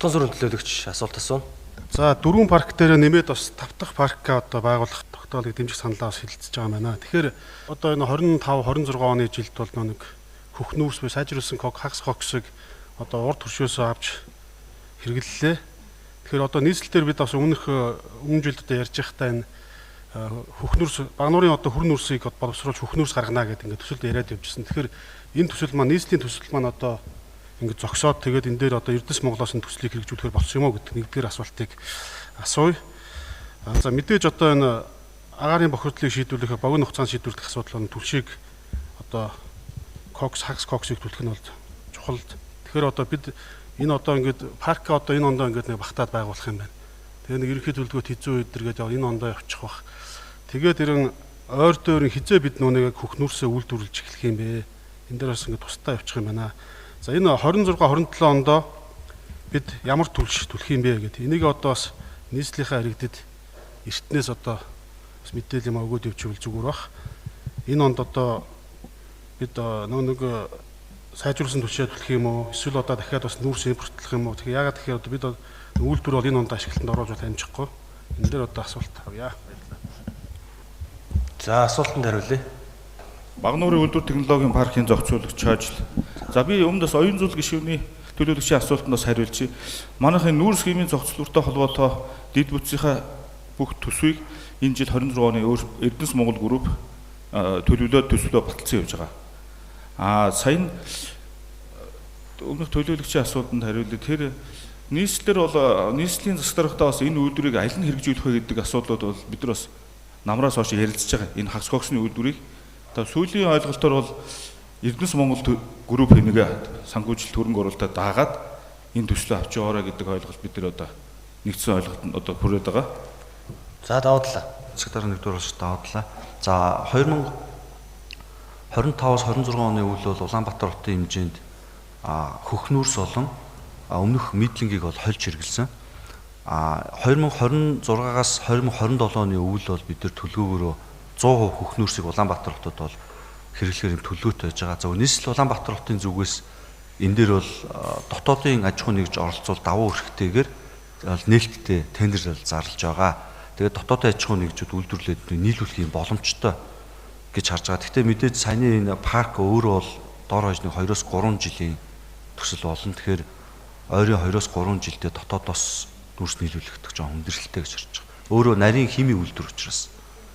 Отон сүрэн төлөөлөгч асуулт асууна. За, дөрвөн парк дээр нэмээд бас 5 дахь паркаа одоо байгуулах тогтоолыг дэмжих саналаа бас хэлэлцэж байгаа юм байна. Тэгэхээр одоо энэ 25 26 оны жилд бол нэг хөх нүүрс буюу сайжруулсан кок, хагас коксыг одоо урд төршөөсөө авч хэрэглэлээ. Тэгэхээр одоо нийслэл дээр бид бас өмнө жилд одоо ярьж байхдаа энэ хөх нүүрс, Багануурын одоо хүр нүүрсийг боловсруулж хөх нүүрс гаргана гэдэг ингээд төсөлд яриад явжсэн. Тэгэхээр энэ төсөл маань, нийслэлийн төсөл маань одоо ингээд зогсоод тэгээд энэ дээр одоо Эрдэнэс Монголоос энэ төслийг хэрэгжүүлэхээр болсон юм уу гэдэг нэгдүгээр асуултыг асууя. За, мэдээж одоо энэ агаарын бохирдлыг шийдвэрлэх, богино хугацаанд шийдвэрлэх асуудал нь түлшийг одоо кокс, хагас коксыг түлхэх нь бол чухал. Тэгэхээр одоо бид энэ одоо ингээд парк одоо энэ ондоо ингээд нэг багтаад байгуулах юм байна. Тэгээ нэг ерөнхий төлөвлөгөөт хизүү өдр гэдэг энэ ондоо явчих бах. Тэгээд ирэн ойр дөөрн хизээ бид нүг хөх нүрсээ үйлдвэрлэж эхлэх юм бэ? Энэ дээр бас ингээд тусдаа явчих юм байна. За, энэ 26 27 ондоо бид ямар түлш түлх юм бэ гэдэг. Энийг одоо бас нийслэлийнхаа иргэдэд эртнээс одоо бас мэдээлэл юм өгөөд явчихвал зүгээр бах. Энэ онд одоо бид нэг сайжруулсан түлшээ түлх юм уу? Эсвэл одоо дахиад бас нүүрс импортлох юм уу? Тэгэхээр яагаад тэгэхээр одоо бид үйлдвэр бол энэ онд ашиглалтанд оруулж бол амжихгүй. Энэ дээр одоо асуулт авъя. За, асуултанд хариулъя. Багануурын үйлдвэр технологийн паркын зохицуулагч ажил. За, би өмнө бас оюун зул гишүүний төлөөлөгчийн асуултанд бас хариулчих. Манайхын нүүрс химийн зохицлууртай холбоотой дэд бүтцийнхаа бүх төсвийг энэ жил 26 оны Эрдэнэс Монгол групп төлөвлөөд төсвлөө баталсан явж байгаа. Аа, сая өмнөх төлөөлөгчийн асуултанд хариулъя. Тэр нийслэлэр бол нийслэлийн засаг даргатай бас энэ үйлдвэрийг аль нь хэрэгжүүлэх вэ гэдэг асуудлууд бол бид нар бас намраас хойш ярилцж байгаа. Энэ хагас коксны үйлдвэрийг одоо сүүлийн ойлголтоор бол Эрдэнэс Монгол групп хэмэгээ санхүүжилт хөрөнгө оруулалтаа дагаад энэ төслөө авч яваарай гэдэг ойлголт бид нар одоо нэгдсэн ойлголтод одоо хүрээд байгаа. За, давуу талаа. Засаг дарга нэгдүгээр улс давуу талаа. За, 2025-аас 26 оны үйл бол Улаанбаатар хотын хэмжээнд хөх нүүрс болон өмнөх мэдлэнгийг бол хольж хэрэгэлсэн. 2026-аас 2027 оны үйл бол бид нар төлөвлөгөөрөө 100% хөх нүүрсийг Улаанбаатар хотод бол хэрэглэхээр юм төлөвлөгөөтэй байж байгаа. За, нийслэл Улаанбаатар хотын зүгээс энэ дээр бол дотоодын аж ахуй нэгж оролцуул давуу эрхтэйгээр нээлттэй тендер зарлж байгаа. Тэгээд дотоодын аж ахуй нэгжүүд үйлдвэрлээд нийлүүлэх юм боломжтой гэж харж байгаа. Гэхдээ мэдээж саяны энэ парк өөрөө бол дор хаяж нэг 2-3 жилийн төсөл болно. Тэгэхээр ойрын 2-3 жилдээ дотоодоос нүүрс нийлүүлэх гэж хүндрэлтэй гэж харж байгаа. Өөрөө нарийн химийн үйлдвэр учраас.